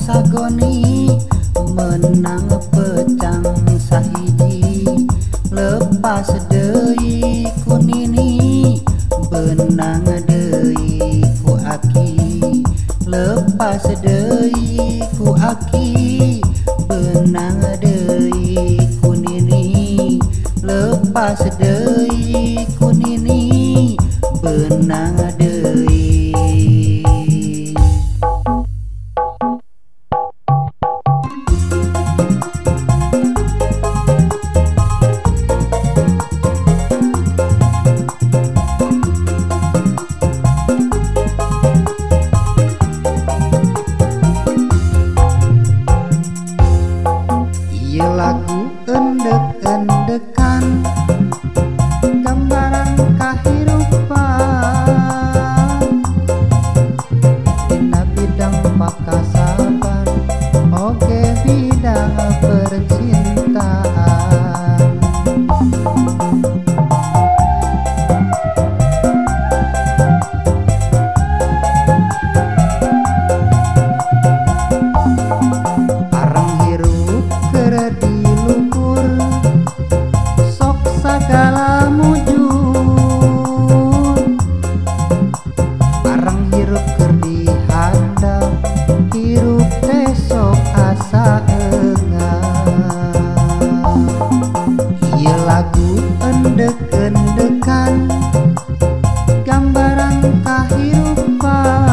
sagoni menang pecang sahiji lepas deui ku nini benang deui ku aki lepas deui ku aki benang deui ku nini lepas deui ku nini benang deui. Ieu lagu endek-endekan gambaran kahirupan dina bidang pakasaban oge bidang percintaan. Arang hirup keur di luhur sok sagala mujur arang hirup keur di handap hirup teh sok asa eungap. Ieu lagu endek-endekan gambaran kahirupan.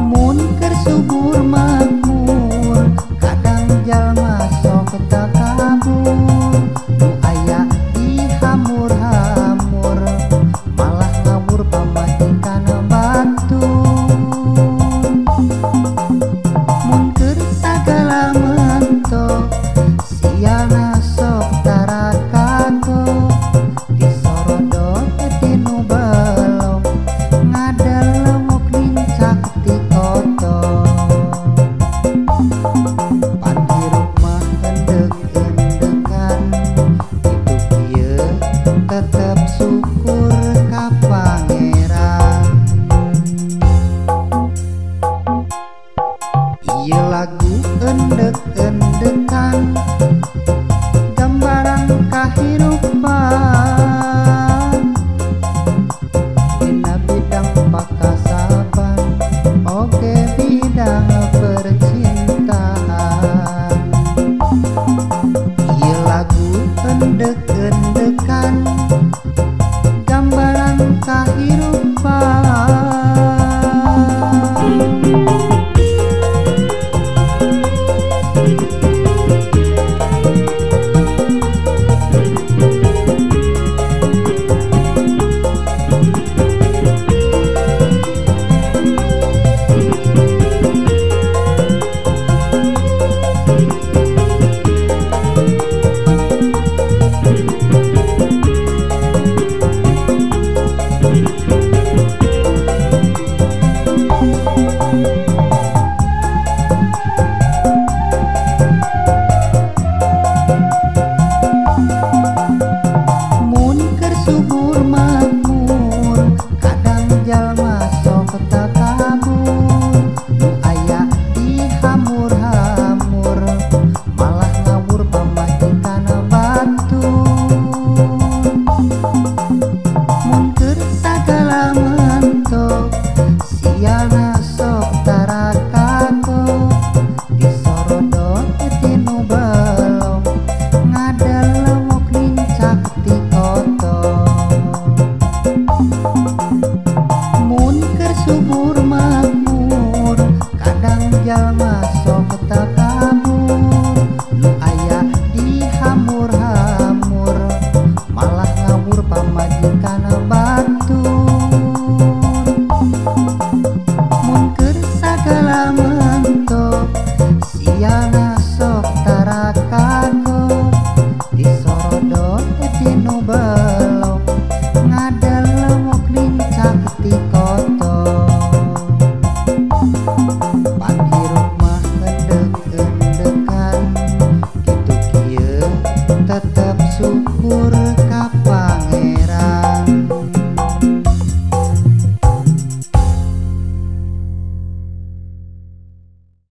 Mun keur subur makmur kadang jalma sok takabur nu aya di hamur-hamur malah ngawur pamajikan batur. Mun keur sagala mentok sialna sok tara kagok disorodot tinu belok ngadelewuk nincak ti kotor. Pan hirup mah endek-endekan hidup ieu tetep syukur ka Pangeran. Ieu lagu endek-endekan gambaran kahirupan dina bidang pakasaban oge bidang percintaan. Ieu lagu endek-endekan gambaran kahirupan. pamajikan batur. Mun keur sagala mentok siana sok tara kagok, disorodot teh tinu.